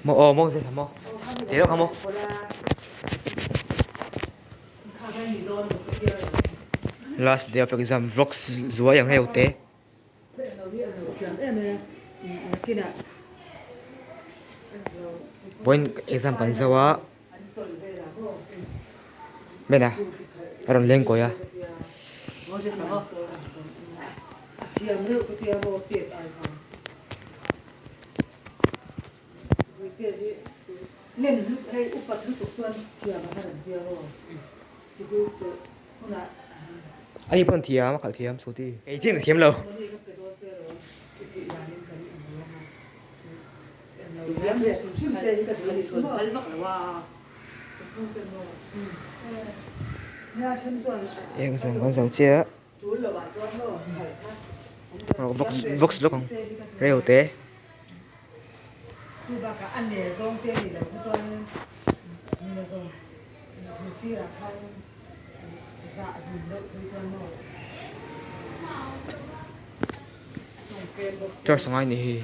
Maw aw Moses a maw teh deuh kha maw. Last day of exam vlogs zuai ang hei te. Vawiin exam kan zo a Mena a rawn leng kawi a. Ani pawh an thiam a khalh thiam scooty. Kei chiah ka thiam lo. Exam kan zo chiah. Vox lawk ang reu te. Charge a ngai nih hi.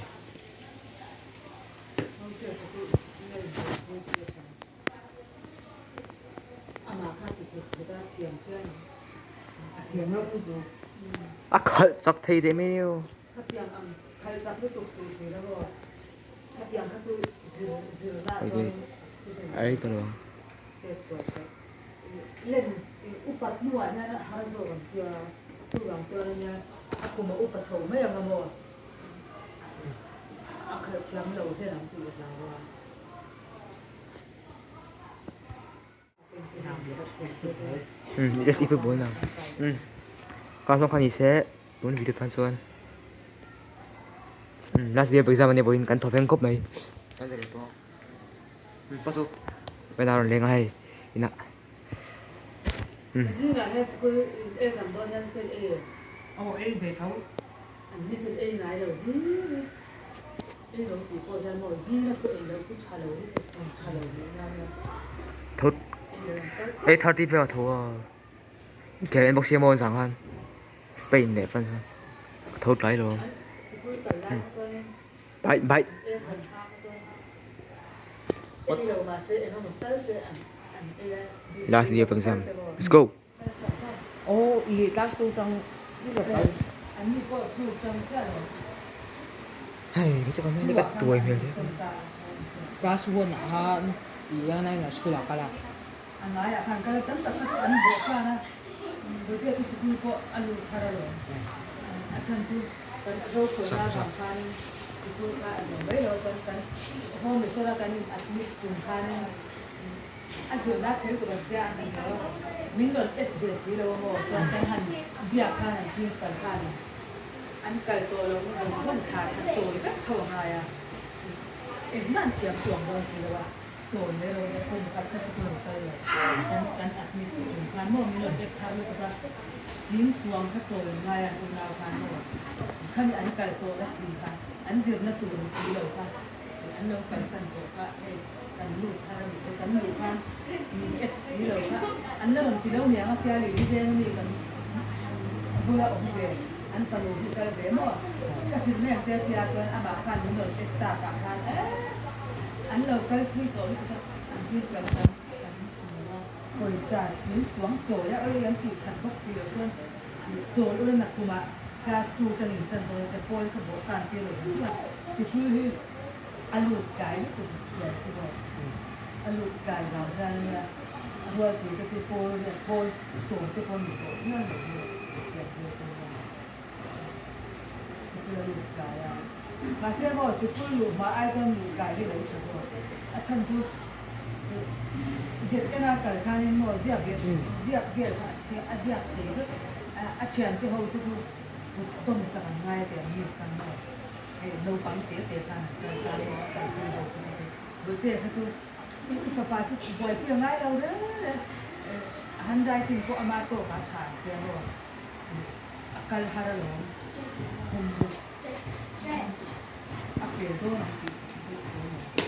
A khalh chak thei teh mai nia. A rei ta lo ang. Umm yes i football na umm ka hlawng kha ni se tun video tan chuan umm last day of exam ania vawiin kan thaw veng khawp mai kan zir tawh umm paw chu vena rawn leng a hei inah umm. Tho 8:30 vel a tho a inkhel en bawk sia maw an zang khan Spain leh France khan ka tho tlai lo bye bye. Last day of exam let's go. Hei ka chak ang hian ka tuai hmel hle mai. A zirna chhel tur an tia an ni lo. Min rawn et ve si lo amaw chuan kan han biak khan an principal khan an kal tawh lo na zawng zawng thla kha chawi vek tho a ngai a. Engmah an thiam chuang dawn si lo a, chawi mai lo nia kum khat kha sikul an kal lo. Kan kan admit tih tum khan maw min rawn et thar lutuk a, sing chuang kha chawi an ngai a an unau khan maw khami an kal tawh na si kha an zirna tur ni si lo kha an lo kalsan tawh kha hei. Kan lut thar a nih chu, kan luh khan min et si lo kha an la rawn ti lo niang a tia leh veng ami kan bula awm ve an fanu hi kal ve maw ka hrilh mai ang che tia chuan amah khan min rawn et tak ah khan eh an lo kal thui tawh lutuk a an principal khan kan hmu a pawisa sil chuang chawi a oi an tih that bawk si lo chuan chawl ula nakum ah class two tangin tan dawn a tia pawl ka bawh tan tir lo ang chuan sikul hi A lut tlai lutuk chian chu maw? A lut tlai vang hian nia a rualpui te chu pawl hian pawl sawm te pawh ni tawh hial lo hi tiang te chu nia sikul a lut tlai a. Mahse maw sikul luh hma ai chuan luh tlai hi lo tha zawk. A chhan chu zet ena kal khanin maw ziak leh ziak vel kha a chhia a ziak thei vek a a thiante ho te chu kut dawm sak an ngai teh ang mi khan maw. Hei naupang te te khan an kal ta maw a kalpui ho kha chu Bawihte kha chu i fapa chu buaipui a ngai lo reng reng a handwriting pawh ama tawkah a tha ang tia maw a kal har alawm kum a fel dawn ang tih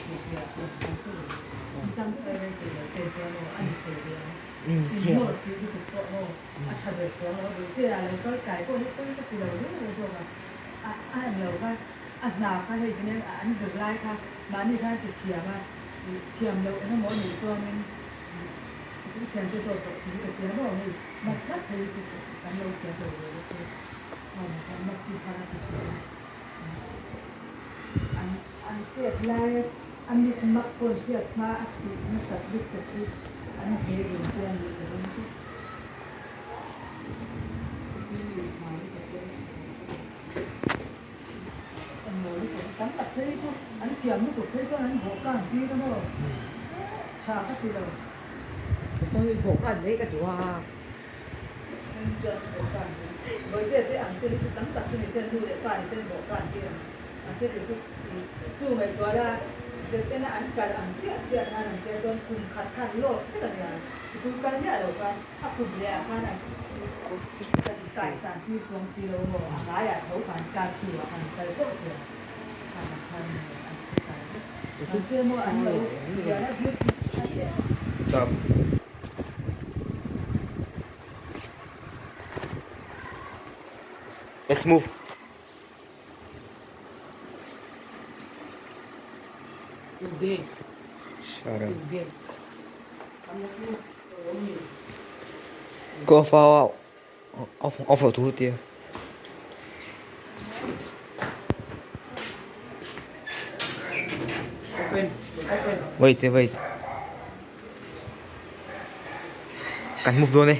Bawihtea chuan a kal chauh lo mi tam tak rei thei lo te tia maw a ni thei ve ang inhnawh chih lutuk pawh maw a tha ber chuang lo Bawihtea lo kal tlai pawh hi pawi ka ti lo reng reng zawk a. A a en lo va. A hna kha hei hian an zir lai kha mahni khan ti thiam a, thiam loh eng emaw anih chuanin i thiante zawt tawh tih hi ka tia maw hei mas ngat phei hi chu kan lo thiam lo ve bawk se khan masi khan a ti thiam a. An an tet laia a mit mak pawn hriat hma a tih nasat lutuk hi an hne dun te a nih ka ring chu. Tam tak phei chu an thiam lutuk phei chuan an bawh kan tir a maw? Tha ka ti lo. Bawh kan mai ka duh a. An chuan bawh kan mai. Bawihte te ang te hi chu tam tak chu ni se nu leh pa ni se an bawh kan tir ang. Mahse kei chu chu ngaihtuah la ZN a an kal ang chiah chiah nan an tia chuan kum khat khan loss vek a nia. Sikul kal miah lo khan a kum leh ah khan an kai san tir chuang si lo maw a ngaiah tho khan class two ah khan an kal chauh thei a khan ah khan an kai vek mahse maw an lo lian a zir an leh. Sub. Let's move. Shut up. Go off off off loh tur tia. Wait wait. Kan move dawn e.